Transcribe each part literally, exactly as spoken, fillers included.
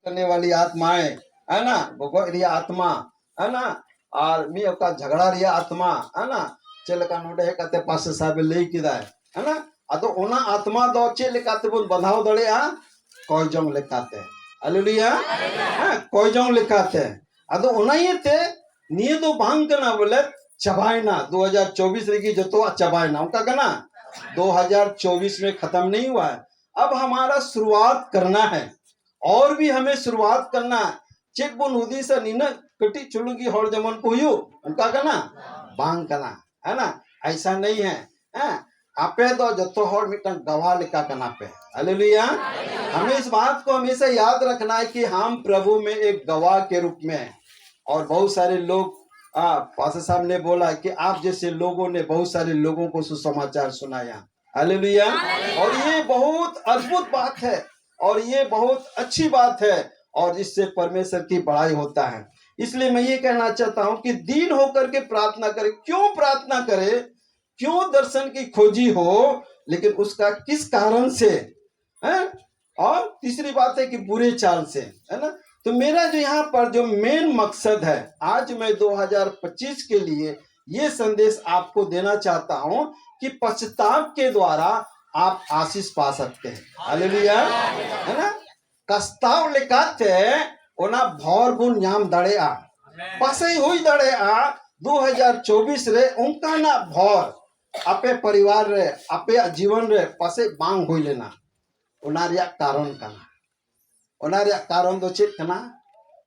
करने वाली आत्माएं, है ना, ᱜᱚᱜᱚᱡ ᱨᱮᱭᱟᱜ ᱟᱛᱢᱟ, है ना, ᱟᱨ ᱢᱤᱫ ᱚᱠᱟ ᱡᱷᱟᱜᱽᱲᱟ ᱨᱮᱭᱟᱜ ᱟᱛᱢᱟ, है ना, ᱪᱮᱫ ᱞᱮᱠᱟ ᱱᱚᱰᱮ ᱦᱮᱡ ᱠᱟᱛᱮ ᱯᱟᱥᱮ ᱥᱟᱦᱮᱵ ᱮ ᱞᱟᱹᱭ ᱠᱮᱫᱟᱭ, है ना? ᱟᱫᱚ ᱚᱱᱟ ᱟᱛᱢᱟ ᱫᱚ ᱪᱮᱫ ᱞᱮᱠᱟ ᱛᱮᱵᱚᱱ ᱵᱟᱫᱷᱟᱣ ᱫᱟᱲᱮᱭᱟᱜᱼᱟ? ᱠᱚᱭ ᱡᱚᱝ ᱞᱮᱠᱟᱛᱮ᱾ ᱦᱟᱞᱮᱞᱩᱭᱟ᱾ ᱦᱮᱸ, ᱠᱚᱭ ᱡᱚᱝ ᱞᱮᱠᱟᱛᱮ᱾ ᱟᱫᱚ ᱚᱱᱟ ᱤᱭᱟᱹᱛᱮ ᱱᱤᱭᱟᱹ ᱫᱚ ᱵᱟᱝ ᱠᱟᱱᱟ ᱵᱚᱞᱮ ᱪᱟᱵᱟᱭᱮᱱᱟ, ᱫᱩ ᱦᱟᱡᱟᱨ ᱪᱚᱵᱵᱤᱥ ᱨᱮᱜᱮ ᱡᱚᱛᱚᱣᱟᱜ ᱪᱟᱵᱟᱭᱮᱱᱟ, ᱚᱱᱠᱟ ᱠᱟᱱᱟ? ᱫᱩ ᱦᱟᱡᱟᱨ ᱪᱚᱵᱵᱤᱥ ᱢᱮ ᱠᱷᱟᱛᱟᱢ ᱱᱟᱦᱤ ᱦᱩᱣᱟ ᱦᱟᱭ, ᱟᱵ ᱦᱟᱢᱟᱨᱟ ᱥᱩᱨᱩᱣᱟᱛ ᱠᱟᱨᱱᱟ ᱦᱟᱭ᱾ ᱚᱨ ᱵᱷᱤ ᱦᱟᱢᱮ ᱥᱩᱨᱩᱣᱟᱛ ᱠᱟᱨᱱᱟ᱾ ᱪᱮᱫ ᱵᱚᱱ ᱦᱩᱫᱤᱥᱟ, ᱱᱤᱱᱟᱹᱜ ᱠᱟᱹᱴᱤᱡ ᱪᱩᱞᱩᱝ ᱜᱮ ᱦᱚᱲ ᱡᱮᱢᱚᱱ ᱠᱚ ᱦᱩᱭᱩᱜ, ᱚᱱᱠᱟ ᱠᱟᱱᱟ? ᱵᱟᱝ ᱠᱟᱱᱟ, ᱦᱮᱸ ᱱᱟ? ᱟᱭᱥᱟ ᱱᱟᱦᱤ ᱦᱟᱭ᱾ ᱦᱮᱸ, ᱟᱯᱮ ᱫᱚ ᱡᱚᱛᱚ ᱦᱚᱲ ᱢᱤᱫᱴᱟᱝ ᱜᱟᱣᱟ ᱞᱮᱠᱟ ᱠᱟᱱᱟ ᱯᱮ᱾ हालेलुया। हमें इस बात को हमेशा याद रखना है कि हम प्रभु में एक गवाह के रूप में हैं। और बहुत सारे लोग, आ, पास्टर साहब ने बोला कि आप जैसे लोगों ने बहुत सारे लोगों को सुसमाचार सुनाया। हालेलुया। और ये बहुत अद्भुत बात है, और ये बहुत अच्छी बात है, और इससे परमेश्वर की बड़ाई होता है। इसलिए मैं ये कहना चाहता हूं कि दीन होकर के प्रार्थना करें। क्यों प्रार्थना करें? क्यों दर्शन की खोजी हो, लेकिन उसका किस कारण से, हैं? और तीसरी बात है कि बुरे चाल से, है ना? तो मेरा जो यहाँ पर जो मेन मकसद है, आज मैं दो हज़ार पच्चीस के लिए ये संदेश आपको देना चाहता हूं कि पश्चाताप के द्वारा आप आशीष पा सकते हैं। हालेलुया, है ना? ᱠᱟᱥᱛᱟᱣ ᱞᱮᱠᱟᱛᱮ ᱚᱱᱟ ᱵᱷᱚᱨ ᱵᱚᱱ ᱧᱟᱢ ᱫᱟᱲᱮᱭᱟᱜᱼᱟ᱾ ᱯᱟᱥᱮᱡ ᱦᱩᱭ ᱫᱟᱲᱮᱭᱟᱜᱼᱟ ᱫᱩ ᱦᱟᱡᱟᱨ ᱪᱚᱵᱵᱤᱥ ᱨᱮ ᱚᱱᱠᱟᱱᱟᱜ ᱵᱷᱚᱨ ᱟᱯᱮ ᱯᱚᱨᱤᱵᱟᱨ ᱨᱮ, ᱟᱯᱮᱭᱟᱜ ᱡᱤᱵᱚᱱ ᱨᱮ ᱯᱟᱥᱮᱡ ᱵᱟᱝ ᱦᱩᱭ ᱞᱮᱱᱟ᱾ ᱚᱱᱟ ᱨᱮᱭᱟᱜ ᱠᱟᱨᱚᱱ ᱠᱟᱱᱟ, ᱚᱱᱟ ᱨᱮᱭᱟᱜ ᱠᱟᱨᱚᱱ ᱫᱚ ᱪᱮᱫ ᱠᱟᱱᱟ?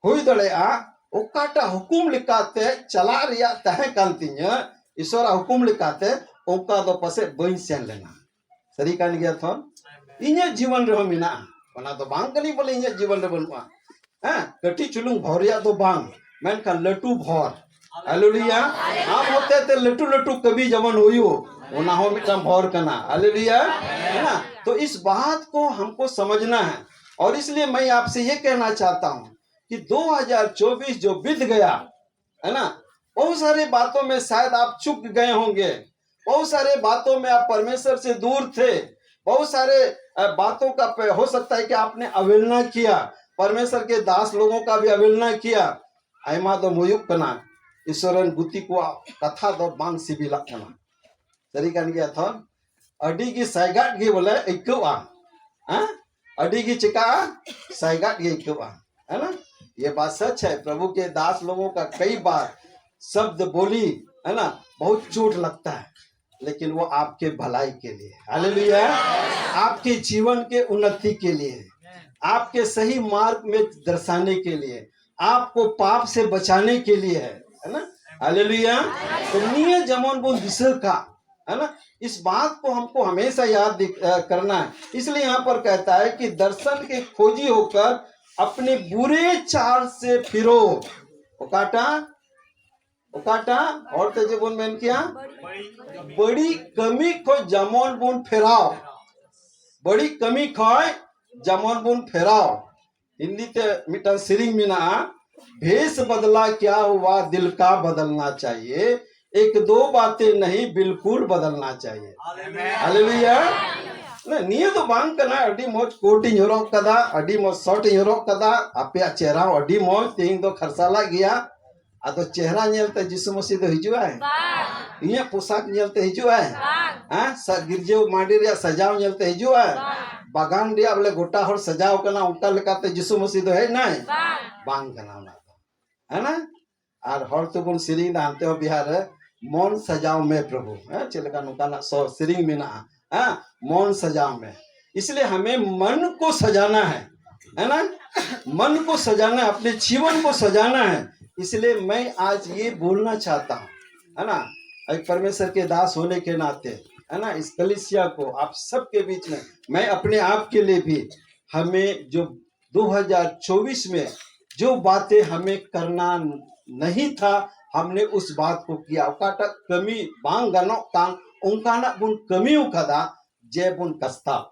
ᱦᱩᱭ ᱫᱟᱲᱮᱭᱟᱜᱼᱟ ᱚᱠᱟᱴᱟᱜ ᱦᱩᱠᱩᱢ ᱞᱮᱠᱟᱛᱮ ᱪᱟᱞᱟᱜ ᱨᱮᱭᱟᱜ ᱛᱟᱦᱮᱸ ᱠᱟᱱ ᱛᱤᱧᱟᱹ, ᱤᱥᱚᱨᱟᱜ ᱦᱩᱠᱩᱢ ᱞᱮᱠᱟᱛᱮ, ᱚᱱᱠᱟ ᱫᱚ ᱯᱟᱥᱮᱡ ᱵᱟᱹᱧ ᱥᱮᱱ ᱞᱮᱱᱟ᱾ ᱥᱟᱹᱨᱤ ᱠᱟᱱ ᱜᱮᱭᱟ ᱛᱚ? ᱤᱧᱟᱹᱜ ᱡᱤᱵᱚᱱ ᱨᱮᱦᱚᱸ ᱢᱮᱱᱟᱜᱼᱟ᱾ ᱚᱱᱟ ᱫᱚ ᱵᱟᱝ ᱠᱟᱱᱟ ᱵᱚᱞᱮ ᱤᱧᱟᱹᱜ ᱡᱤᱵᱚᱱ ᱨᱮ ᱵᱟᱹᱱᱩᱜᱼᱟ᱾ ᱦᱮᱸ, ᱠᱟᱹᱴᱤᱡ ᱪᱩᱞᱩᱝ ᱵᱷᱚᱨ ᱨᱮᱭᱟᱜ ᱫᱚ ᱵᱟᱝ, ᱢᱮᱱᱠᱷᱟᱱ ᱞᱟᱹᱴᱩ ᱵᱷᱚᱨ᱾ ᱦᱟᱞᱮᱞᱩᱭᱟ᱾ ᱟᱢ ᱦᱚᱛᱮ ᱛᱮ ᱞᱟᱹᱴᱩ ᱞᱟᱹᱴᱩ ᱠᱟᱹᱢᱤ ᱡᱮᱢᱚᱱ ᱦᱩᱭᱩᱜ, ᱚᱱᱟ ᱦᱚᱸ ᱢᱤᱫᱴᱟᱝ ᱵᱷᱚᱨ ᱠᱟᱱᱟ᱾ ᱦᱟᱞᱮᱞᱩᱭᱟ। है ना? तो इस बात को हमको समझना है। और इसलिए मैं आपसे ये कहना चाहता हूं कि दो हज़ार चौबीस जो बीत गया, है ना, बहुत सारे बातों में शायद आप चूक गए होंगे, बहुत सारे बातों में आप परमेश्वर से दूर थे, बहुत सारे, अ, बातों का प-, हो सकता है कि आपने अवहेलना किया, परमेश्वर के दास लोगों का भी अवहेलना किया। ᱟᱭᱢᱟ ᱫᱚ ᱦᱩᱭᱩᱜ ᱠᱟᱱᱟ, ᱤᱥᱚᱨ ᱨᱮᱱ ᱜᱩᱛᱤ ᱠᱚᱣᱟᱜ ᱠᱟᱛᱷᱟ ᱫᱚ ᱵᱟᱝ ᱥᱤᱵᱤᱞᱟᱜ ᱠᱟᱱᱟ᱾ ᱥᱟᱹᱨᱤ ᱠᱟᱱ ᱜᱮᱭᱟ ᱛᱚ? ᱟᱹᱰᱤ ᱜᱮ ᱥᱟᱭᱜᱟᱫ ᱜᱮ ᱵᱚᱞᱮ ᱟᱹᱭᱠᱟᱹᱣᱟ᱾ ᱦᱮᱸ? ᱟᱹᱰᱤ ᱜᱮ ᱪᱮᱠᱟᱜᱼᱟ? ᱥᱟᱭᱜᱟᱫ ᱜᱮ ᱟᱹᱭᱠᱟᱹᱣᱟ᱾ है ना? ये बात सच है। प्रभु के दास लोगों का कई बार शब्द बोली, है ना, बहुत चोट लगता है, लेकिन वो आपके भलाई के लिए, हालेलुया, आपके जीवन के उन्नति के लिए, आपके सही मार्ग में दर्शाने के लिए, आपको पाप से बचाने के लिए है, है ना? हालेलुया। तो ᱱᱤᱭᱟᱹ ᱡᱮᱢᱚᱱ ᱵᱚᱱ ᱫᱤᱥᱟᱹ ᱠᱟᱜ, है ना? इस बात को हमको हमेशा याद दिक- अ, करना है। इसलिए यहाँ पर कहता है कि दर्शन के खोजी होकर अपने बुरे चाल से फिरो। ᱚᱠᱟᱴᱟᱜ? ᱚᱠᱟᱴᱟᱜ? ᱦᱚᱲ ᱛᱮ ᱡᱮᱵᱚᱱ ᱢᱮᱱ ᱠᱮᱭᱟ, ᱵᱟᱹᱲᱤᱡ ᱠᱟᱹᱢᱤ ᱠᱷᱚᱱ ᱡᱮᱢᱚᱱ ᱵᱚᱱ ᱯᱷᱮᱨᱟᱣ᱾ ᱵᱟᱹᱲᱤᱡ ᱠᱟᱹᱢᱤ ᱠᱷᱚᱱ ᱡᱮᱢᱚᱱ ᱵᱚᱱ ᱯᱷᱮᱨᱟᱣ᱾ ᱦᱤᱱᱫᱤ ᱛᱮ ᱢᱤᱫᱴᱟᱝ ᱥᱮᱨᱮᱧ ᱢᱮᱱᱟᱜᱼᱟ, भेष बदला क्या हुआ, दिल का बदलना चाहिए, एक दो बातें नहीं, बिल्कुल बदलना चाहिए। हालेलुया। ᱱᱤᱭᱟᱹ ᱫᱚ ᱵᱟᱝ ᱠᱟᱱᱟ, ᱟᱹᱰᱤ ᱢᱚᱡᱽ ᱠᱳᱴ ᱤᱧ ᱦᱚᱨᱚᱜ ᱠᱟᱫᱟ, ᱟᱹᱰᱤ ᱢᱚᱡᱽ ᱥᱚᱨᱴ ᱤᱧ ᱦᱚᱨᱚᱜ ᱠᱟᱫᱟ, ᱟᱯᱮᱭᱟᱜ ᱪᱮᱦᱨᱟ ᱦᱚᱸ ᱟᱹᱰᱤ ᱢᱚᱡᱽ, ᱛᱮᱦᱮᱧ ᱫᱚ ᱠᱷᱟᱨᱥᱟᱞᱟᱜ ᱜᱮᱭᱟ᱾ ᱟᱫᱚ ᱪᱮᱦᱨᱟ ᱧᱮᱞᱛᱮ ᱡᱤᱥᱩ ᱢᱟᱹᱥᱤ ᱫᱚ ᱦᱤᱡᱩᱜ ᱟᱭ? ᱵᱟᱝ᱾ ᱤᱧᱟᱹᱜ ᱯᱳᱥᱟᱠ ᱧᱮᱞᱛᱮ ᱦᱤᱡᱩᱜ ᱟᱭ? ᱵᱟᱝ᱾ ᱦᱮᱸ? ᱥᱟ-, ᱜᱤᱨᱡᱟᱹ ᱢᱟᱹᱰᱤ ᱨᱮᱭᱟᱜ ᱥᱟᱡᱟᱣ ᱧᱮᱞᱛᱮ ᱦᱤᱡᱩᱜ ᱟᱭ? ᱵᱟᱝ᱾ ᱵᱟᱜᱟᱱ ᱨᱮᱭᱟᱜ ᱵᱚᱞᱮ ᱜᱚᱴᱟ ᱦᱚᱲ ᱥᱟᱡᱟᱣ ᱠᱟᱱᱟ, ᱚᱱᱠᱟ ᱞᱮᱠᱟᱛᱮ ᱡᱤᱥᱩ ᱢᱟᱹᱥᱤ ᱫᱚ ᱦᱮᱡ ᱱᱟᱭ? ᱵᱟᱝ᱾ ᱵᱟᱝ ᱠᱟᱱᱟ ᱚᱱᱟ ᱫᱚ᱾ ᱦᱮᱸ ᱱᱟ? ᱟᱨ ᱦᱚᱲ ᱛᱮᱵᱚᱱ ᱥᱮᱨᱮᱧ ᱫᱟ ᱦᱟᱱᱛᱮ ᱦᱚᱸ ᱵᱤᱦᱟᱨ ᱨᱮ, ᱢᱚᱱ ᱥᱟᱡᱟᱣ ᱢᱮ ᱯᱨᱚᱵᱷᱩ᱾ ᱦᱮᱸ, ᱪᱮᱫ ᱞᱮᱠᱟ ᱱᱚᱝᱠᱟᱱᱟᱜ ᱥᱚ-, ᱥᱮᱨᱮᱧ ᱢᱮᱱᱟᱜᱼᱟ? हाँ, मन सजाओ में। इसलिए हमें मन को सजाना है, है ना? मन को सजाना है, अपने जीवन को सजाना है। इसलिए मैं आज ये बोलना चाहता हूँ, है ना, एक परमेश्वर के दास होने के नाते, है ना, इस कलीसिया को, आप सबके बीच में, मैं अपने आप के लिए भी, हमें जो दो हज़ार चौबीस में जो बातें हमें करना नहीं था, हमने उस बात को किया। ᱚᱠᱟᱴᱟᱜ ᱠᱟᱹᱢᱤ ᱵᱟᱝ ᱜᱟᱱᱚᱜ ᱠᱟᱱ, ᱚᱱᱠᱟᱱᱟᱜ ᱵᱚᱱ ᱠᱟᱹᱢᱤ ᱟᱠᱟᱫᱟ, ᱡᱮ ᱵᱚᱱ ᱠᱟᱥᱛᱟᱣ,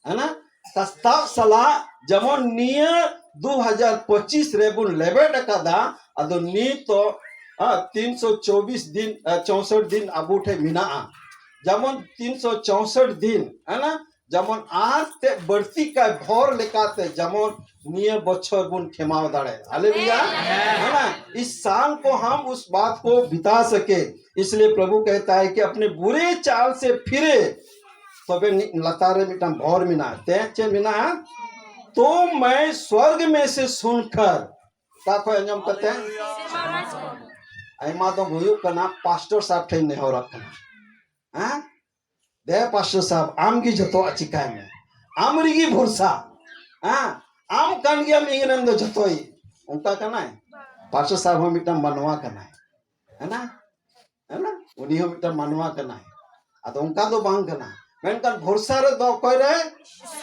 ᱦᱮᱸ ᱱᱟ? ᱠᱟᱥᱛᱟᱣ ᱥᱟᱞᱟᱜ ᱡᱮᱢᱚᱱ ᱱᱤᱭᱟᱹ ᱫᱩ ᱦᱟᱡᱟᱨ ᱯᱚᱸᱪᱤᱥ ᱨᱮᱵᱚᱱ ᱞᱮᱵᱮᱫ ᱟᱠᱟᱫᱟ, ᱟᱫᱚ ᱱᱤᱛ ᱫᱚ, ᱦᱮᱸ, ᱛᱤᱱᱥᱚ ᱪᱚᱵᱵᱤᱥ ᱫᱤᱱ, ᱮ, ᱪᱳᱥᱚᱴ ᱫᱤᱱ ᱟᱵᱚ ᱴᱷᱮᱱ ᱢᱮᱱᱟᱜᱼᱟ᱾ ᱡᱮᱢᱚᱱ ᱛᱤᱱᱥᱚ ᱪᱳᱥᱚᱴ ᱫᱤᱱ, ᱦᱮᱸ ᱱᱟ? ᱡᱮᱢᱚᱱ ᱟᱨ ᱛᱮ ᱵᱟᱹᱲᱛᱤ ᱠᱟᱭ ᱵᱷᱚᱨ ᱞᱮᱠᱟᱛᱮ ᱡᱮᱢᱚᱱ ᱱᱤᱭᱟᱹ ᱵᱚᱪᱷᱚᱨ ᱵᱚᱱ ᱠᱷᱮᱢᱟᱣ ᱫᱟᱲᱮ᱾ ᱦᱟᱞᱮᱞᱩᱭᱟ᱾ ᱦᱮᱸ᱾ ᱦᱮᱸ ᱱᱟ? ᱤᱥ ᱥᱟᱞ ᱠᱚ ᱦᱟᱢ ᱩᱥ ᱵᱟᱛ ᱠᱚ ᱵᱤᱛᱟ ᱥᱟᱠᱮ, ᱤᱥᱞᱤᱭᱮ ᱯᱨᱚᱵᱷᱩ ᱠᱟᱦᱛᱟ ᱦᱮ ᱠᱤ ᱟᱯᱱᱮ ᱵᱩᱨᱮ ᱪᱟᱞ ᱥᱮ ᱯᱷᱤᱨᱮ, ᱛᱚᱵᱮ ᱞᱟᱛᱟᱨ ᱨᱮ ᱢᱤᱫᱴᱟᱝ ᱵᱷᱚᱨ ᱢᱮᱱᱟᱜᱼᱟ᱾ ᱛᱮ ᱪᱮᱫ ᱢᱮᱱᱟᱜᱼᱟ? ᱛᱚ ᱢᱟᱭ ᱥᱣᱚᱨᱜ ᱢᱮ ᱥᱮ ᱥᱩᱱᱠᱷᱟᱨ, ᱚᱠᱟ ᱠᱷᱚᱱ ᱟᱸᱡᱚᱢ ᱠᱟᱛᱮ? ᱟᱭᱢᱟ ᱫᱚ ᱦᱩᱭᱩᱜ ᱠᱟᱱᱟ ᱯᱟᱥᱴᱚᱨ ᱥᱟᱦᱮᱵ ᱴᱷᱮᱱ ᱱᱮᱦᱚᱨᱚᱜ ᱠᱟᱱᱟ᱾ ᱦᱮᱸ? ᱫᱮ ᱯᱟᱥᱴᱚᱨ ᱥᱟᱦᱮᱵ, ᱟᱢ ᱜᱮ ᱡᱚᱛᱚᱣᱟᱜ ᱪᱤᱠᱟᱭ ᱢᱮ, ᱟᱢ ᱨᱮᱜᱮ ᱵᱷᱚᱨᱥᱟ᱾ ᱦᱮᱸ? ᱟᱢ ᱠᱟᱱ ᱜᱮᱭᱟᱢ ᱤᱧ ᱨᱮᱱ ᱫᱚ ᱡᱚᱛᱚᱭ᱾ ᱚᱱᱠᱟ ᱠᱟᱱᱟᱭ? ᱯᱟᱥᱴᱚᱨ ᱥᱟᱦᱮᱵ ᱦᱚᱸ ᱢᱤᱫᱴᱟᱝ ᱢᱟᱱᱣᱟ ᱠᱟᱱᱟᱭ᱾ ᱦᱮᱸ ᱱᱟ? ᱦᱮᱸ ᱱᱟ? ᱩᱱᱤ ᱦᱚᱸ ᱢᱤᱫᱴᱟᱝ ᱢᱟᱱᱣᱟ ᱠᱟᱱᱟᱭ᱾ ᱟᱫᱚ ᱚᱱᱠᱟ ᱫᱚ ᱵᱟᱝ ᱠᱟᱱᱟ᱾ ᱢᱮᱱᱠᱷᱟᱱ ᱵᱷᱚᱨᱥᱟ ᱨᱮ ᱫᱚ ᱚᱠᱚᱭ ᱨᱮ?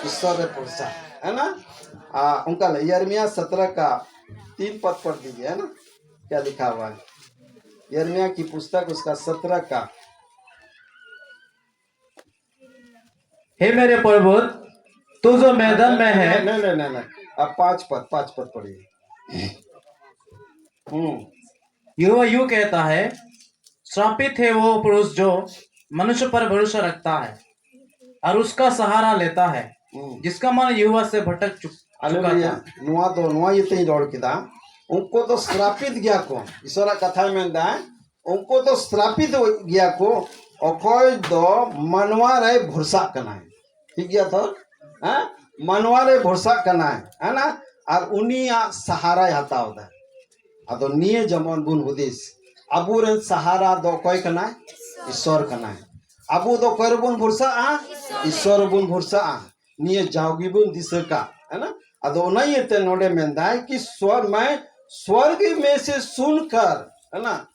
ᱤᱥᱥᱚᱨ ᱨᱮ ᱵᱷᱚᱨᱥᱟ᱾ ᱦᱮᱸ ᱱᱟ? ᱟᱨ ᱚᱱᱠᱟ ᱞᱮ ᱭᱟᱨᱢᱤᱭᱟ ᱥᱚᱛᱨᱚ ᱠᱟ ᱛᱤᱱ ᱯᱚᱫ ᱯᱚᱲ ᱫᱤᱡᱤᱭᱮ, ᱦᱮᱸ ᱱᱟ? ᱠᱭᱟ ᱞᱤᱠᱷᱟ ᱦᱩᱣᱟ ᱦᱮ? ᱭᱟᱨᱢᱤᱭᱟ ᱠᱤ ᱯᱩᱥᱛᱚᱠ ᱩᱥᱠᱟ ᱥᱚᱛᱨᱚ ᱠᱟ हे मेरे प्रभु, तू जो मैदान में है। नहीं, नहीं, नहीं, नहीं। अब पांच पद, पांच पद पढ़िए। हम्म। यहोवा यूं कहता है, श्रापित है वो पुरुष जो मनुष्य पर भरोसा रखता है और उसका सहारा लेता है, हम्म। जिसका मन यहोवा से भटक चुक- चुका हालेलुया। था। ᱱᱚᱣᱟ ᱫᱚ ᱱᱚᱣᱟ ᱤᱭᱟᱹᱛᱮᱧ ᱨᱚᱲ ᱠᱮᱫᱟ, ᱩᱱᱠᱩ ᱫᱚ ᱥᱨᱟᱯᱤᱛ ᱜᱮᱭᱟ ᱠᱚ᱾ ᱤᱥᱚᱨᱟᱜ ᱠᱟᱛᱷᱟᱭ ᱢᱮᱱᱫᱟ, ᱩᱱᱠᱩ ᱫᱚ ᱥᱨᱟᱯᱤᱛ ᱜᱮᱭᱟ ᱠᱚ, ᱚᱠᱚᱭ ᱫᱚ ᱢᱟᱱᱣᱟ ᱨᱮᱭ ᱵᱷᱚᱨᱥᱟᱜ ᱠᱟᱱᱟᱭ᱾ ᱴᱷᱤᱠ ᱜᱮᱭᱟ ᱛᱚ? ᱦᱮᱸ? ᱢᱟᱱᱣᱟ ᱨᱮ ᱵᱷᱚᱨᱥᱟᱜ ᱠᱟᱱᱟᱭ, ᱦᱮᱸ ᱱᱟ? ᱟᱨ ᱩᱱᱤᱭᱟᱜ ᱥᱟᱦᱟᱨᱟᱭ ᱦᱟᱛᱟᱣ ᱮᱫᱟ᱾ ᱟᱫᱚ ᱱᱤᱭᱟᱹ ᱡᱮᱢᱚᱱ ᱵᱚᱱ ᱦᱩᱫᱤᱥ, ᱟᱵᱚᱨᱮᱱ ᱥᱟᱦᱟᱨᱟ ᱫᱚ ᱚᱠᱚᱭ ᱠᱟᱱᱟᱭ? ᱤᱥᱚᱨ ᱠᱟᱱᱟᱭ᱾ ᱟᱵᱚ ᱫᱚ ᱚᱠᱚᱭ ᱨᱮᱵᱚᱱ ᱵᱷᱚᱨᱥᱟᱜᱼᱟ? ᱤᱥᱚᱨ ᱨᱮᱵᱚᱱ ᱵᱷᱚᱨᱥᱟᱜᱼᱟ᱾ ᱱᱤᱭᱟᱹ ᱡᱟᱣ ᱜᱮᱵᱚᱱ ᱫᱤᱥᱟᱹ ᱠᱟᱜ, ᱦᱮᱸ ᱱᱟ? ᱟᱫᱚ ᱚᱱᱟ ᱤᱭᱟᱹᱛᱮ ᱱᱚᱰᱮ ᱢᱮᱱᱫᱟᱭ ᱠᱤ ᱥᱣᱚᱨ ᱢᱟᱭ ᱥᱣᱚᱨᱜ ᱢᱮ ᱥᱮ ᱥᱩᱱᱠᱟᱨ, ᱦᱮᱸ ᱱᱟ?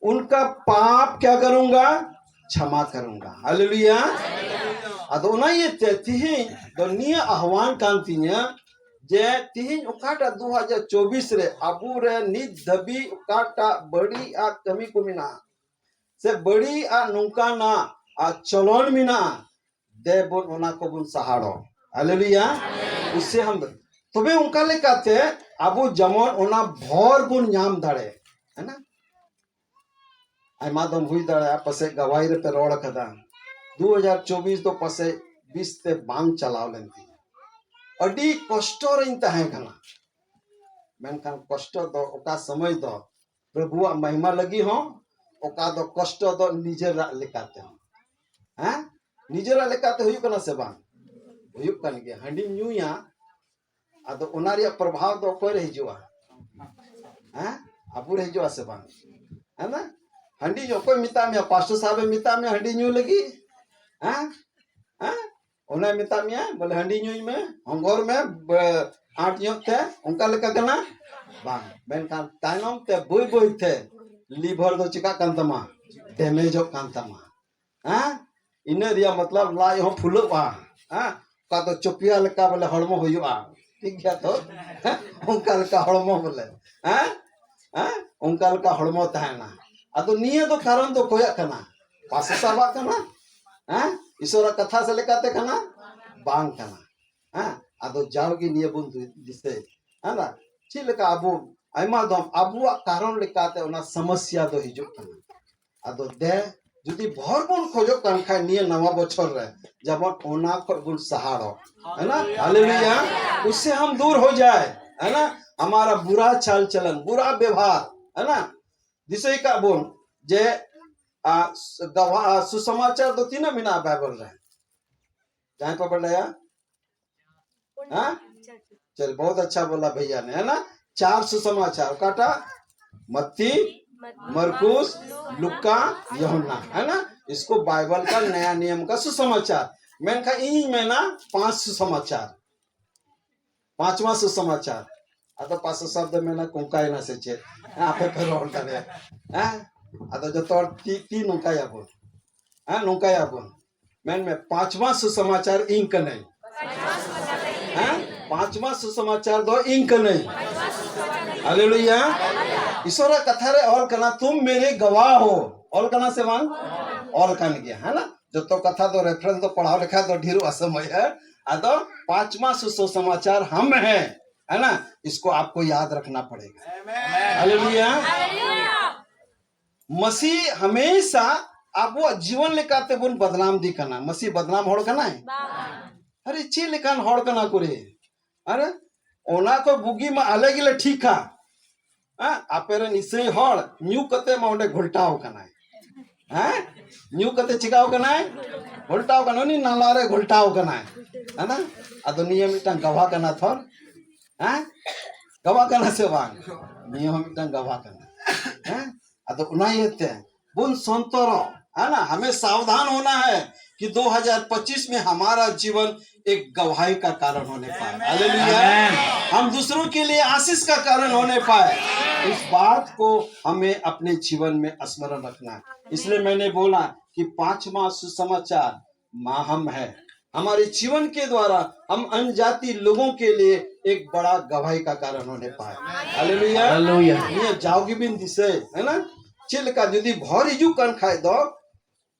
ᱩᱱᱠᱟ ᱯᱟᱯ ᱠᱭᱟ ᱠᱟᱨᱩᱝᱜᱟ? ᱪᱷᱟᱢᱟ ᱠᱟᱨᱩᱝᱜᱟ᱾ ᱦᱟᱞᱮᱞᱩᱭᱟ᱾ ᱟᱫᱚ ᱚᱱᱟ ᱤᱭᱟᱹᱛᱮ ᱛᱤᱦᱤᱧ ᱫᱚ ᱱᱤᱭᱟᱹ ᱟᱦᱣᱟᱱ ᱠᱟᱱ ᱛᱤᱧᱟᱹ ᱡᱮ ᱛᱤᱦᱤᱧ ᱚᱠᱟᱴᱟᱜ ᱫᱩ ᱦᱟᱡᱟᱨ ᱪᱚᱵᱵᱤᱥ ᱨᱮ ᱟᱵᱚᱨᱮ ᱱᱤᱛ ᱫᱷᱟᱹᱵᱤᱡ ᱚᱠᱟᱴᱟᱜ ᱵᱟᱹᱲᱤᱡ ᱟᱜ ᱠᱟᱹᱢᱤ ᱠᱚ ᱢᱮᱱᱟᱜᱼᱟ, ᱥᱮ ᱵᱟᱹᱲᱤᱡ ᱟᱜ ᱱᱚᱝᱠᱟᱱᱟᱜ ᱟᱨ ᱪᱚᱞᱚᱱ ᱢᱮᱱᱟᱜᱼᱟ, ᱫᱮᱵᱚᱱ ᱚᱱᱟ ᱠᱚᱵᱚᱱ ᱥᱟᱦᱟᱲᱚ᱾ ᱦᱟᱞᱮᱞᱩᱭᱟ᱾ ᱩᱥᱮ ᱦᱟᱢ, ᱛᱚᱵᱮ ᱚᱱᱠᱟ ᱞᱮᱠᱟᱛᱮ ᱟᱵᱚ ᱡᱮᱢᱚᱱ ᱚᱱᱟ ᱵᱷᱚᱨ ᱵᱚᱱ ᱧᱟᱢ ᱫᱟᱲᱮ, ᱦᱮᱸ ᱱᱟ? ᱟᱭᱢᱟ ᱫᱚᱢ ᱦᱩᱭ ᱫᱟᱲᱮᱭᱟᱜᱼᱟ ᱯᱟᱥᱮᱡ ᱜᱟᱣᱟᱭ ᱨᱮᱯᱮ ᱨᱚᱲ ᱟᱠᱟᱫᱟ, ᱫᱩ ᱦᱟᱡᱟᱨ ᱪᱚᱵᱵᱤᱥ ᱫᱚ ᱯᱟᱥᱮᱡ ᱵᱤᱥ ᱛᱮ ᱵᱟᱝ ᱪᱟᱞᱟᱣ ᱞᱮᱱ ᱛᱤᱧᱟ᱾ ᱟᱹᱰᱤ ᱠᱚᱥᱴᱚ ᱨᱤᱧ ᱛᱟᱦᱮᱸ ᱠᱟᱱᱟ᱾ ᱢᱮᱱᱠᱷᱟᱱ ᱠᱚᱥᱴᱚ ᱫᱚ ᱚᱠᱟ ᱥᱚᱢᱚᱭ ᱫᱚ ᱯᱨᱚᱵᱷᱩᱣᱟᱜ ᱢᱚᱦᱤᱢᱟ ᱞᱟᱹᱜᱤᱫ ᱦᱚᱸ, ᱚᱠᱟ ᱫᱚ ᱠᱚᱥᱴᱚ ᱫᱚ ᱱᱤᱡᱮᱨᱟᱜ ᱞᱮᱠᱟᱛᱮ ᱦᱚᱸ᱾ ᱦᱮᱸ? ᱱᱤᱡᱮᱨᱟᱜ ᱞᱮᱠᱟᱛᱮ ᱦᱩᱭᱩᱜ ᱠᱟᱱᱟ ᱥᱮ ᱵᱟᱝ? ᱦᱩᱭᱩᱜ ᱠᱟᱱ ᱜᱮᱭᱟ᱾ ᱦᱟᱺᱰᱤᱢ ᱧᱩᱭᱟ, ᱟᱫᱚ ᱚᱱᱟ ᱨᱮᱭᱟᱜ ᱯᱨᱚᱵᱷᱟᱵᱽ ᱫᱚ ᱚᱠᱚᱭ ᱨᱮ ᱦᱤᱡᱩᱜᱼᱟ? ᱦᱮᱸ? ᱟᱵᱚ ᱨᱮ ᱦᱤᱡᱩᱜᱼᱟ ᱥᱮ ᱵᱟᱝ? ᱦᱮᱸ ᱱᱟ? ᱦᱟᱺᱰᱤ ᱧᱩ, ᱚᱠᱚᱭ ᱢᱮᱛᱟᱜ ᱢᱮᱭᱟ? ᱯᱟᱥᱴᱚᱨ ᱥᱟᱦᱮᱵ ᱮ ᱢᱮᱛᱟᱜ ᱢᱮᱭᱟ ᱦᱟᱺᱰᱤ ᱧᱩ ᱞᱟᱹᱜᱤᱫ? ᱦᱮᱸ? ᱦᱮᱸ? ᱚᱱᱟᱭ ᱢᱮᱛᱟᱜ ᱢᱮᱭᱟ ᱵᱚᱞᱮ ᱦᱟᱺᱰᱤ ᱧᱩᱭ ᱢᱮ, ᱦᱚᱸᱜᱚᱨ ᱢᱮ, ᱵᱮ-, ᱟᱸᱴ ᱧᱚᱜ ᱛᱮ, ᱚᱱᱠᱟ ᱞᱮᱠᱟ ᱠᱟᱱᱟ? ᱵᱟᱝ᱾ ᱢᱮᱱᱠᱷᱟᱱ ᱛᱟᱭᱱᱚᱢ ᱛᱮ ᱵᱟᱹᱭ ᱵᱟᱹᱭ ᱛᱮ ᱞᱤᱵᱷᱟᱨ ᱫᱚ ᱪᱤᱠᱟᱜ ᱠᱟᱱ ᱛᱟᱢᱟ? ᱰᱮᱢᱮᱡᱚᱜ ᱠᱟᱱ ᱛᱟᱢᱟ᱾ ᱦᱮᱸ? ᱤᱱᱟᱹ ᱨᱮᱭᱟᱜ ᱢᱚᱛᱞᱚᱵ ᱞᱟᱡ ᱦᱚᱸ ᱯᱷᱩᱞᱟᱹᱜᱼᱟ᱾ ᱦᱮᱸ? ᱚᱠᱟ ᱫᱚ ᱪᱚᱯᱤᱭᱟ ᱞᱮᱠᱟ ᱵᱚᱞᱮ ᱦᱚᱲᱢᱚ ᱦᱩᱭᱩᱜᱼᱟ᱾ ᱴᱷᱤᱠ ᱜᱮᱭᱟ ᱛᱚ? ᱦᱮᱸ? ᱚᱱᱠᱟ ᱞᱮᱠᱟ ᱦᱚᱲᱢᱚ ᱵᱚᱞᱮ᱾ ᱦᱮᱸ? ᱦᱮᱸ? ᱚᱱᱠᱟ ᱞᱮᱠᱟ ᱦᱚᱲᱢᱚ ᱛᱟᱦᱮᱱᱟ᱾ ᱟᱫᱚ ᱱᱤᱭᱟᱹ ᱫᱚ ᱠᱟᱨᱚᱱ ᱫᱚ ᱚᱠᱚᱭᱟᱜ ᱠᱟᱱᱟ? ᱯᱟᱥᱮ ᱥᱟᱵᱟᱜ ᱠᱟᱱᱟ? ᱦᱮᱸ? ᱤᱥᱚᱨᱟᱜ ᱠᱟᱛᱷᱟ ᱥᱮ ᱞᱮᱠᱟᱛᱮ ᱠᱟᱱᱟ? ᱵᱟᱝ ᱠᱟᱱᱟ᱾ ᱦᱮᱸ? ᱟᱫᱚ ᱡᱟᱣᱜᱮ ᱱᱤᱭᱟᱹ ᱵᱚᱱ ᱫᱤ-, ᱫᱤᱥᱟᱹᱭ᱾ ᱦᱮᱸ ᱱᱟ? ᱪᱮᱫ ᱞᱮᱠᱟ ᱟᱵᱚ ᱟᱭᱢᱟ ᱫᱚᱢ ᱟᱵᱚᱣᱟᱜ ᱠᱟᱨᱚᱱ ᱞᱮᱠᱟᱛᱮ ᱚᱱᱟ ᱥᱚᱢᱚᱥᱥᱟ ᱫᱚ ᱦᱤᱡᱩᱜ ᱠᱟᱱᱟ᱾ ᱟᱫᱚ ᱫᱮ, ᱡᱩᱫᱤ ᱵᱷᱚᱨ ᱵᱚᱱ ᱠᱷᱚᱡᱚᱜ ᱠᱟᱱ ᱠᱷᱟᱱ ᱱᱤᱭᱟᱹ ᱱᱟᱣᱟ ᱵᱚᱪᱷᱚᱨ ᱨᱮ, ᱡᱮᱢᱚᱱ ᱚᱱᱟ ᱠᱷᱚᱡ ᱵᱚᱱ ᱥᱟᱦᱟᱲᱚᱜ, ᱦᱮᱸ ᱱᱟ? ᱦᱟᱞᱮᱞᱩᱭᱟ᱾ उससे हम दूर हो जाए, है ना? हमारा बुरा चाल चलन, बुरा व्यवहार, है ना? ᱫᱤᱥᱟᱹᱭ ᱠᱟᱜ ᱵᱚᱱ ᱡᱮ, ᱟ, ᱥ-, ᱜᱟᱣᱟ-, ᱟ, ᱥᱩᱥᱚᱢᱟᱪᱟᱨ ᱫᱚ ᱛᱤᱱᱟᱹᱜ ᱢᱮᱱᱟᱜᱼᱟ ᱵᱟᱭᱵᱮᱞ ᱨᱮ? ᱡᱟᱦᱟᱸᱭ ᱯᱮ ᱵᱟᱰᱟᱭᱟ? ᱦᱮᱸ? चल, बहुत अच्छा बोला भैया ने, है ना? चार सुसमाचार, ᱚᱠᱟᱴᱟᱜ? ᱢᱟᱛᱤ, ᱢᱟᱨᱠᱩᱥ, ᱞᱩᱠᱟ, ᱭᱳᱦᱟᱱᱟ, है ना? इसको बाइबल का नया नियम का सुसमाचार। ᱢᱮᱱᱠᱷᱟᱱ ᱤᱧᱤᱧ ᱢᱮᱱᱟ ᱯᱟᱸᱪ ᱥᱩᱥᱚᱢᱟᱪᱟᱨ᱾ ᱯᱟᱸᱪᱣᱟ ᱥᱩᱥᱚᱢᱟᱪᱟᱨ᱾ ᱟᱫᱚ ᱯᱟᱥᱮ ᱥᱟᱵ ᱫᱚ ᱢᱮᱱᱟ ᱠᱚᱝᱠᱟᱭᱮᱱᱟ ᱥᱮ ᱪᱮᱫ? ᱦᱮᱸ, ᱟᱯᱮ ᱯᱮ ᱨᱚᱲ ᱫᱟᱲᱮᱭᱟᱜᱼᱟ᱾ ᱦᱮᱸ? ᱟᱫᱚ ᱡᱚᱛᱚ ᱦᱚᱲ ᱛᱤ, ᱛᱤ ᱱᱚᱝᱠᱟᱭᱟᱵᱚᱱ᱾ ᱦᱮᱸ, ᱱᱚᱝᱠᱟᱭᱟᱵᱚᱱ᱾ ᱢᱮᱱᱢᱮ, ᱯᱟᱸᱪᱣᱟ ᱥᱩᱥᱚᱢᱟᱪᱟᱨ ᱤᱧ ᱠᱟᱹᱱᱟᱹᱧ᱾ ᱦᱮᱸ? ᱯᱟᱸᱪᱣᱟ ᱥᱩᱥᱚᱢᱟᱪᱟᱨ ᱫᱚ ᱤᱧ ᱠᱟᱹᱱᱟᱹᱧ᱾ ᱦᱟᱞᱮᱞᱩᱭᱟ᱾ ᱤᱥᱚᱨᱟᱜ ᱠᱟᱛᱷᱟ ᱨᱮ ᱚᱞ ᱠᱟᱱᱟ, "तुम मेरे गवाह हो।" ᱚᱞ ᱠᱟᱱᱟ ᱥᱮ ᱵᱟᱝ? ᱚᱞ ᱠᱟᱱ ᱜᱮᱭᱟ, ᱦᱮᱸ ᱱᱟ? ᱡᱚᱛᱚ ᱠᱟᱛᱷᱟ ᱫᱚ reference ᱫᱚ ᱯᱟᱲᱦᱟᱣ ᱞᱮᱠᱷᱟᱱ ᱫᱚ ᱰᱷᱮᱨᱚᱜᱼᱟ ᱥᱚᱢᱚᱭ, ᱦᱮᱸ? ᱟᱫᱚ ᱯᱟᱸᱪᱣᱟ ᱥᱩᱥᱚᱢᱟᱪᱟᱨ हम हैं, है ना? इसको आपको याद रखना पड़ेगा। हालेलुया। मसीह हमेशा ᱟᱵᱚᱣᱟᱜ ᱡᱤᱵᱚᱱ ᱞᱮᱠᱟᱛᱮ ᱵᱚᱱ ᱵᱟᱫᱱᱟᱢ ᱫᱤ ᱠᱟᱱᱟ᱾ ᱢᱟᱥᱮ ᱵᱟᱫᱱᱟᱢ ᱦᱚᱲ ᱠᱟᱱᱟᱭ? ᱟᱨᱮ, ᱪᱮᱫ ᱞᱮᱠᱟᱱ ᱦᱚᱲ ᱠᱟᱱᱟ ᱠᱚ ᱨᱮ? ᱟᱨᱮ, ᱚᱱᱟ ᱠᱚ ᱵᱩᱜᱤ ᱢᱟ ᱟᱞᱮ ᱜᱮᱞᱮ ᱴᱷᱤᱠᱟ᱾ ᱦᱮᱸ, ᱟᱯᱮ ᱨᱮᱱ ᱤᱥᱟᱹᱭ ᱦᱚᱲ ᱧᱩ ᱠᱟᱛᱮ ᱢᱟ ᱚᱸᱰᱮ ᱜᱷᱚᱞᱴᱟᱣ ᱠᱟᱱᱟᱭ᱾ ᱦᱮᱸ, ᱧᱩ ᱠᱟᱛᱮ ᱪᱤᱠᱟᱣ ᱠᱟᱱᱟᱭ? ᱜᱷᱚᱞᱴᱟᱣ ᱠᱟᱱᱟᱭ, ᱩᱱᱤ ᱱᱟᱞᱟ ᱨᱮ ᱜᱷᱚᱞᱴᱟᱣ ᱠᱟᱱᱟᱭ᱾ ᱦᱮᱸ ᱱᱟ? ᱟᱫᱚ ᱱᱤᱭᱟᱹ ᱢᱤᱫᱴᱟᱝ ᱜᱟᱵᱷᱟ ᱠᱟᱱᱟ ᱛᱷᱚᱨ᱾ ᱦᱮᱸ, ᱜᱟᱵᱷᱟ ᱠᱟᱱᱟ ᱥᱮ ᱵᱟᱝ? ᱱᱤᱭᱟᱹ ᱦᱚᱸ ᱢᱤᱫᱴᱟᱝ ᱜᱟᱵᱷᱟ ᱠᱟᱱᱟ᱾ ᱦᱮᱸ, ᱟᱫᱚ ᱚᱱᱟ ᱤᱭᱟᱹᱛᱮ ᱵᱚᱱ ᱥᱚᱱᱛᱚᱨᱚᱜ, है ना? हमें सावधान होना है कि दो हज़ार पच्चीस में हमारा जीवन एक गवाही का कारण होने पाए। हालेलुया। आमीन। हम दूसरों के लिए आशीष का कारण होने पाए। इस बात को हमें अपने जीवन में स्मरण रखना है। इसलिए मैंने बोला कि पांचवा सुसमाचार माँ हम है। हमारे जीवन के द्वारा हम अनजाति लोगों के लिए एक बड़ा गवाही का कारण होने पाए। हालेलुया। हालेलुया। ᱱᱤᱭᱟᱹ ᱡᱟᱣᱜᱮ ᱵᱤᱱ ᱫᱤᱥᱟᱹᱭ, ᱦᱮᱸ ᱱᱟ? ᱪᱮᱫ ᱞᱮᱠᱟ ᱡᱩᱫᱤ ᱵᱷᱚᱨ ᱦᱤᱡᱩᱜ ᱠᱟᱱ ᱠᱷᱟᱡ ᱫᱚ,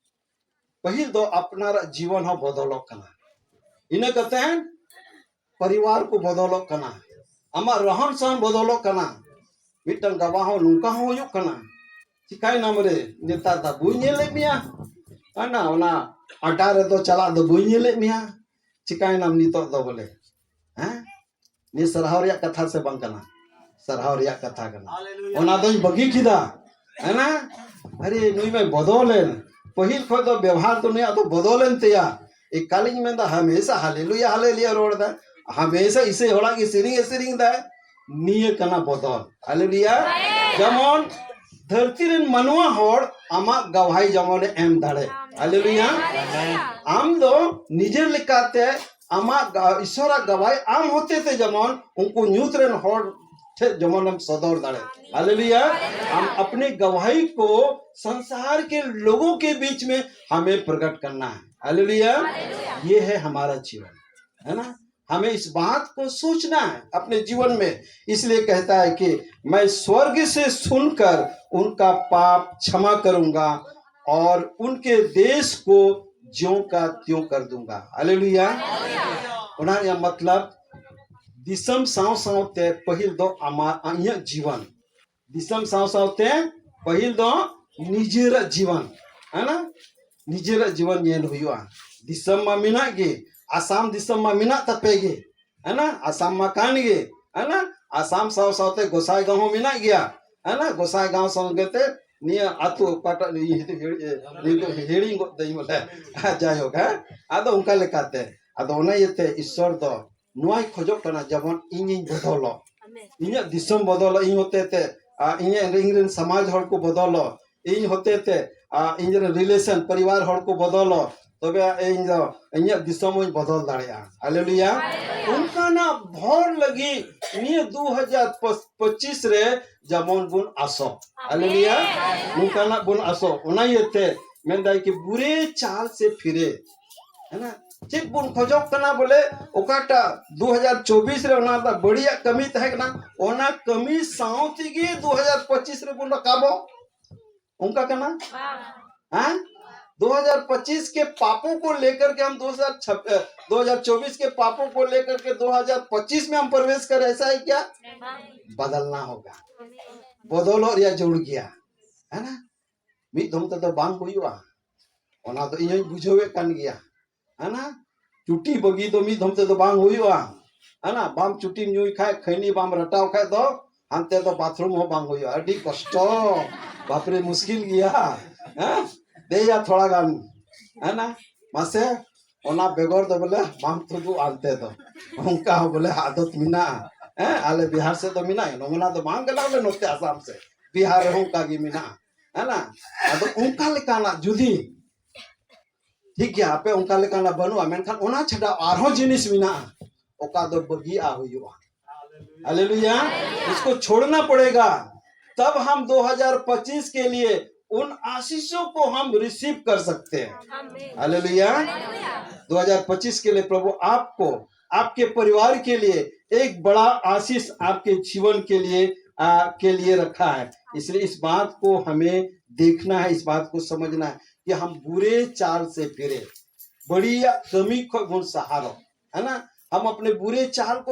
ᱯᱟᱹᱦᱤᱞ ᱫᱚ ᱟᱯᱱᱟᱨᱟᱜ ᱡᱤᱵᱚᱱ ᱦᱚᱸ ᱵᱚᱫᱚᱞᱚᱜ ᱠᱟᱱᱟ᱾ ᱤᱱᱟᱹ ᱠᱟᱛᱮ ᱯᱚᱨᱤᱵᱟᱨ ᱠᱚ ᱵᱚᱫᱚᱞᱚᱜ ᱠᱟᱱᱟ, ᱟᱢᱟᱜ ᱨᱚᱦᱚᱱ ᱥᱚᱦᱚᱱ ᱵᱚᱫᱚᱞᱚᱜ ᱠᱟᱱᱟ᱾ ᱢᱤᱫᱴᱟᱝ ᱜᱟᱵᱟ ᱦᱚᱸ ᱱᱚᱝᱠᱟ ᱦᱚᱸ ᱦᱩᱭᱩᱜ ᱠᱟᱱᱟ, ᱪᱤᱠᱟᱭᱱᱟᱢ ᱨᱮ? ᱱᱮᱛᱟᱨ ᱫᱚ ᱵᱟᱹᱧ ᱧᱮᱞᱮᱫ ᱢᱮᱭᱟ, ᱦᱟᱱᱟ ᱚᱱᱟ ᱟᱰᱰᱟ ᱨᱮᱫᱚ ᱪᱟᱞᱟᱜ ᱫᱚ ᱵᱟᱹᱧ ᱧᱮᱞᱮᱫ ᱢᱮᱭᱟ, ᱪᱤᱠᱟᱭᱱᱟᱢ ᱱᱤᱛᱚᱜ ᱫᱚ ᱵᱚᱞᱮ? ᱦᱮᱸ, ᱱᱤᱭᱟᱹ ᱥᱟᱨᱦᱟᱣ ᱨᱮᱭᱟᱜ ᱠᱟᱛᱷᱟ ᱥᱮ ᱵᱟᱝ ᱠᱟᱱᱟ? ᱥᱟᱨᱦᱟᱣ ᱨᱮᱭᱟᱜ ᱠᱟᱛᱷᱟ ᱠᱟᱱᱟ᱾ ᱦᱟᱞᱮᱞᱩᱭᱟ᱾ ᱚᱱᱟ ᱫᱚᱧ ᱵᱟᱹᱜᱤ ᱠᱮᱫᱟ, ᱦᱮᱸ ᱱᱟ? ᱟᱨᱮ, ᱱᱩᱭ ᱢᱟᱭ ᱵᱚᱫᱚᱞᱮᱱ, ᱯᱟᱹᱦᱤᱞ ᱠᱷᱚᱱ ᱫᱚ ᱵᱮᱣᱦᱟᱨ ᱫᱚ ᱱᱩᱭᱟᱜ ᱫᱚ ᱵᱚᱫᱚᱞᱮᱱ ᱛᱟᱭᱟ᱾ ᱮᱠᱟᱞᱤᱧ ᱢᱮᱱᱫᱟ, ᱦᱟᱢᱮᱥᱟ ᱦᱟᱞᱮᱞᱩᱭᱟ ᱦᱟᱞᱮᱞᱩᱭᱟ ᱨᱚᱲ ᱫᱟ, ᱦᱟᱢᱮᱥᱟ ᱤᱥᱟᱹᱭ ᱦᱚᱲᱟᱜ ᱜᱮ ᱥᱮᱨᱮᱧ ᱮ ᱥᱮᱨᱮᱧ ᱫᱟᱭ᱾ ᱱᱤᱭᱟᱹ ᱠᱟᱱᱟ ᱵᱚᱫᱚᱞ᱾ ᱦᱟᱞᱮᱞᱩᱭᱟ᱾ ᱡᱮᱢᱚᱱ ᱫᱷᱟᱹᱨᱛᱤ ᱨᱮᱱ ᱢᱟᱱᱣᱟ ᱦᱚᱲ ᱟᱢᱟᱜ ᱜᱟᱣᱦᱟᱭ ᱡᱮᱢᱚᱱ ᱮ ᱮᱢ ᱫᱟᱲᱮ᱾ ᱦᱟᱞᱮᱞᱩᱭᱟ᱾ ᱟᱢᱮᱱ᱾ ᱟᱢ ᱫᱚ ᱱᱤᱡᱮᱨ ᱞᱮᱠᱟᱛᱮ ᱟᱢᱟᱜ ᱜᱟ-, ᱤᱥᱚᱨᱟᱜ ᱜᱟᱣᱦᱟᱭ ᱟᱢ ᱦᱚᱛᱮ ᱛᱮ ᱡᱮᱢᱚᱱ ᱩᱱᱠᱩ ᱧᱩᱛ ᱨᱮᱱ ᱦᱚᱲ ᱴᱷᱮᱱ ᱡᱮᱢᱚᱱ ᱮᱢ ᱥᱚᱫᱚᱨ ᱫᱟᱲᱮ᱾ हालेलुया। हम अपने गवाही को संसार के लोगों के बीच में हमें प्रकट करना है। हालेलुया। ये है हमारा जीवन, है ना? हमें इस बात को सोचना है अपने जीवन में। इसलिए कहता है कि मैं स्वर्ग से सुनकर उनका पाप क्षमा करूंगा और उनके देश को ज्यों का त्यों कर दूंगा। हालेलुया। ᱚᱱᱟ ᱨᱮᱭᱟᱜ ᱢᱚᱛᱞᱚᱵ, ᱫᱤᱥᱚᱢ ᱥᱟᱶ ᱥᱟᱶᱛᱮ ᱯᱟᱹᱦᱤᱞ ᱫᱚ ᱟᱢᱟᱜ, ᱤᱧᱟᱹᱜ ᱡᱤᱵᱚᱱ, ᱫᱤᱥᱚᱢ ᱥᱟᱶ ᱥᱟᱶᱛᱮ ᱯᱟᱹᱦᱤᱞ ᱫᱚ ᱱᱤᱡᱮᱨᱟᱜ ᱡᱤᱵᱚᱱ, ᱦᱮᱸ ᱱᱟ? ᱱᱤᱡᱮᱨᱟᱜ ᱡᱤᱵᱚᱱ ᱧᱮᱞ ᱦᱩᱭᱩᱜᱼᱟ᱾ ᱫᱤᱥᱚᱢ ᱢᱟ ᱢᱮᱱᱟᱜ ᱜᱮ, ᱟᱥᱟᱢ ᱫᱤᱥᱚᱢ ᱢᱟ ᱢᱮᱱᱟᱜ ᱛᱟᱯᱮ ᱜᱮ, ᱦᱮᱸ ᱱᱟ? ᱟᱥᱟᱢ ᱢᱟ ᱠᱟᱱ ᱜᱮ, ᱦᱮᱸ ᱱᱟ? ᱟᱥᱟᱢ ᱥᱟᱶ ᱥᱟᱶᱛᱮ ᱜᱚᱸᱥᱟᱭ ᱜᱟᱶ ᱦᱚᱸ ᱢᱮᱱᱟᱜ ᱜᱮᱭᱟ, ᱦᱮᱸ ᱱᱟ? ᱜᱚᱸᱥᱟᱭ ᱜᱟᱶ ᱥᱚᱸᱜᱮ ᱛᱮ ᱱᱤᱭᱟᱹ ᱟᱹᱛᱩ ᱚᱠᱟᱴᱟᱜ ᱤᱧ ᱦᱤᱲᱤᱧ, ᱦᱤᱲᱤᱧ, ᱱᱤᱛᱚᱜ ᱦᱤᱲᱤᱧ ᱜᱚᱫ ᱫᱟᱹᱧ ᱵᱚᱞᱮ᱾ ᱡᱟᱭᱦᱳᱠ, ᱦᱮᱸ, ᱟᱫᱚ ᱚᱱᱠᱟ ᱞᱮᱠᱟᱛᱮ, ᱟᱫᱚ ᱚᱱᱟ ᱤᱭᱟᱹᱛᱮ ᱤᱥᱥᱚᱨ ᱫᱚ ᱱᱚᱣᱟᱭ ᱠᱷᱚᱡᱚᱜ ᱠᱟᱱᱟ, ᱡᱮᱢᱚᱱ ᱤᱧᱤᱧ ᱵᱚᱫᱚᱞᱚᱜ, ᱤᱧᱟᱹᱜ ᱫᱤᱥᱚᱢ ᱵᱚᱫᱚᱞᱚᱜ, ᱤᱧ ᱦᱚᱛᱮ ᱛᱮ, ᱟ, ᱤᱧᱟᱹᱜ, ᱤᱧ ᱨᱮᱱ ᱥᱚᱢᱟᱡᱽ ᱦᱚᱲ ᱠᱚ ᱵᱚᱫᱚᱞᱚᱜ, ᱤᱧ ᱦᱚᱛᱮ ᱛᱮ, ᱟ, ᱤᱧ ᱨᱮᱱ ᱨᱤᱞᱮᱥᱚᱱ, ᱯᱚᱨᱤᱵᱟᱨ ᱦᱚᱲ ᱠᱚ ᱵᱚᱫᱚᱞᱚᱜ, ᱛᱚᱵᱮ ᱤᱧ ᱫᱚ ᱤᱧᱟᱹᱜ ᱫᱤᱥᱚᱢ ᱦᱚᱸᱧ ᱵᱚᱫᱚᱞ ᱫᱟᱲᱮᱭᱟᱜᱼᱟ᱾ ᱦᱟᱞᱮᱞᱩᱭᱟ᱾ ᱚᱱᱠᱟᱱᱟᱜ ᱵᱷᱚᱨ ᱞᱟᱹᱜᱤᱫ ᱱᱤᱭᱟᱹ ᱫᱩ ᱦᱟᱡᱟᱨ ᱯᱚᱸᱪᱤᱥ ᱨᱮ ᱡᱮᱢᱚᱱ ᱵᱚᱱ ᱟᱥᱚᱜ᱾ ᱦᱟᱞᱮᱞᱩᱭᱟ᱾ ᱱᱚᱝᱠᱟᱱᱟᱜ ᱵᱚᱱ ᱟᱥᱚᱜ᱾ ᱚᱱᱟ ᱤᱭᱟᱹᱛᱮ ᱢᱮᱱᱫᱟᱭ ᱠᱤ ᱵᱩᱨᱮ ᱪᱟᱞ ᱥᱮ ᱯᱷᱤᱨᱮ, ᱦᱮᱸ ᱱᱟ? ᱪᱮᱫ ᱵᱚᱱ ᱠᱷᱚᱡᱚᱜ ᱠᱟᱱᱟ ᱵᱚᱞᱮ, ᱚᱠᱟᱴᱟᱜ ᱫᱩ ᱦᱟᱡᱟᱨ ᱪᱚᱵᱵᱤᱥ ᱨᱮ ᱚᱱᱟ ᱫᱚ ᱵᱟᱹᱲᱤᱡᱟᱜ ᱠᱟᱹᱢᱤ ᱛᱟᱦᱮᱸ ᱠᱟᱱᱟ, ᱚᱱᱟ ᱠᱟᱹᱢᱤ ᱥᱟᱶ ᱛᱮᱜᱮ ᱫᱩ ᱦᱟᱡᱟᱨ ᱯᱚᱸᱪᱤᱥ ᱨᱮᱵᱚᱱ ᱨᱟᱠᱟᱵᱚᱜ᱾ ᱚᱱᱠᱟ ᱠᱟᱱᱟ? ᱦᱮᱸ? दो हज़ार पच्चीस के पापों को लेकर के हम दो हज़ार छब्बीस, दो हज़ार चौबीस के पापों को लेकर के दो हज़ार पच्चीस में हम प्रवेश कर, ऐसा है क्या? बदलना होगा। ᱵᱚᱫᱚᱞᱚᱜ ᱨᱮᱭᱟᱜ ᱡᱟᱹᱨᱩᱲ ᱜᱮᱭᱟ, ᱦᱮᱸ ᱱᱟ? ᱢᱤᱫ ᱫᱷᱚᱢ ᱛᱮᱫᱚ ᱵᱟᱝ ᱦᱩᱭᱩᱜᱼᱟ, ᱚᱱᱟ ᱫᱚ ᱤᱧ ᱦᱚᱧ ᱵᱩᱡᱷᱟᱹᱣᱮᱫ ᱠᱟᱱ ᱜᱮᱭᱟ᱾ ᱦᱮᱸ ᱱᱟ? ᱪᱩᱴᱤ ᱵᱟᱹᱜᱤ ᱫᱚ ᱢᱤᱫ ᱫᱷᱚᱢ ᱛᱮᱫᱚ ᱵᱟᱝ ᱦᱩᱭᱩᱜᱼᱟ᱾ ᱦᱮᱸ ᱱᱟ? ᱵᱟᱢ ᱪᱩᱴᱤᱢ ᱧᱩᱭ ᱠᱷᱟᱡ, ᱠᱷᱟᱹᱭᱱᱤ ᱵᱟᱢ ᱨᱟᱴᱟᱣ ᱠᱷᱟᱡ ᱫᱚ ᱦᱟᱱᱛᱮ ᱫᱚ ᱵᱟᱛᱷᱨᱩᱢ ᱦᱚᱸ ᱵᱟᱝ ᱦᱩᱭᱩᱜᱼᱟ᱾ ᱟᱹᱰᱤ ᱠᱚᱥᱴᱚ, ᱵᱟᱯᱨᱮ, ᱢᱩᱥᱠᱤᱞ ᱜᱮᱭᱟ᱾ ᱦᱮᱸ? ᱫᱮᱭᱟ ᱛᱷᱚᱲᱟ ᱜᱟᱱ, ᱦᱮᱸ ᱱᱟ? ᱢᱟᱥᱮ, ᱚᱱᱟ ᱵᱮᱜᱚᱨ ᱫᱚ ᱵᱚᱞᱮ ᱵᱟᱢ ᱛᱩᱫᱩᱜᱼᱟ ᱦᱟᱱᱛᱮ ᱫᱚ᱾ ᱚᱱᱠᱟ ᱦᱚᱸ ᱵᱚᱞᱮ ᱟᱫᱚᱛ ᱢᱮᱱᱟᱜᱼᱟ᱾ ᱦᱮᱸ, ᱟᱞᱮ ᱵᱤᱦᱟᱨ ᱥᱮᱫ ᱫᱚ ᱢᱮᱱᱟᱜᱼᱟ, ᱱᱚᱜᱼᱚ ᱱᱟ ᱫᱚ ᱵᱟᱝ ᱠᱟᱱᱟ ᱵᱚᱞᱮ ᱱᱚᱛᱮ ᱟᱥᱟᱢ ᱥᱮᱫ, ᱵᱤᱦᱟᱨ ᱨᱮᱦᱚᱸ ᱚᱱᱠᱟ ᱜᱮ ᱢᱮᱱᱟᱜᱼᱟ᱾ ᱦᱮᱸ ᱱᱟ? ᱟᱫᱚ ᱚᱱᱠᱟ ᱞᱮᱠᱟᱱᱟᱜ ᱡᱩᱫᱤ, ᱴᱷᱤᱠ ᱜᱮᱭᱟ, ᱟᱯᱮ ᱚᱱᱠᱟ ᱞᱮᱠᱟᱱᱟᱜ ᱵᱟᱹᱱᱩᱜᱼᱟ, ᱢᱮᱱᱠᱷᱟᱱ ᱚᱱᱟ ᱪᱷᱟᱰᱟ ᱟᱨᱦᱚᱸ ᱡᱤᱱᱤᱥ ᱢᱮᱱᱟᱜᱼᱟ, ᱚᱠᱟ ᱫᱚ ᱵᱟᱹᱜᱤᱭᱟᱜ ᱦᱩᱭᱩᱜᱼᱟ᱾ हालेलुया। इसको छोड़ना पड़ेगा, तब हम दो हज़ार पच्चीस के लिए उन आशीषों को हम रिसीव कर सकते हैं। हालेलुया। दो हज़ार पच्चीस के लिए प्रभु आपको, आपके परिवार के लिए एक बड़ा आशीष आपके जीवन के लिए, आ, के लिए रखा है। इसलिए इस बात को हमें देखना है, इस बात को समझना है कि हम बुरे चाल से फिरे, ᱵᱟᱹᱲᱤᱡᱟᱜ ᱠᱟᱹᱢᱤ ᱠᱷᱚᱱ ᱵᱚᱱ ᱥᱟᱦᱟᱨᱚᱜ, ᱦᱮᱸ ᱱᱟ? हम अपने बुरे चाल को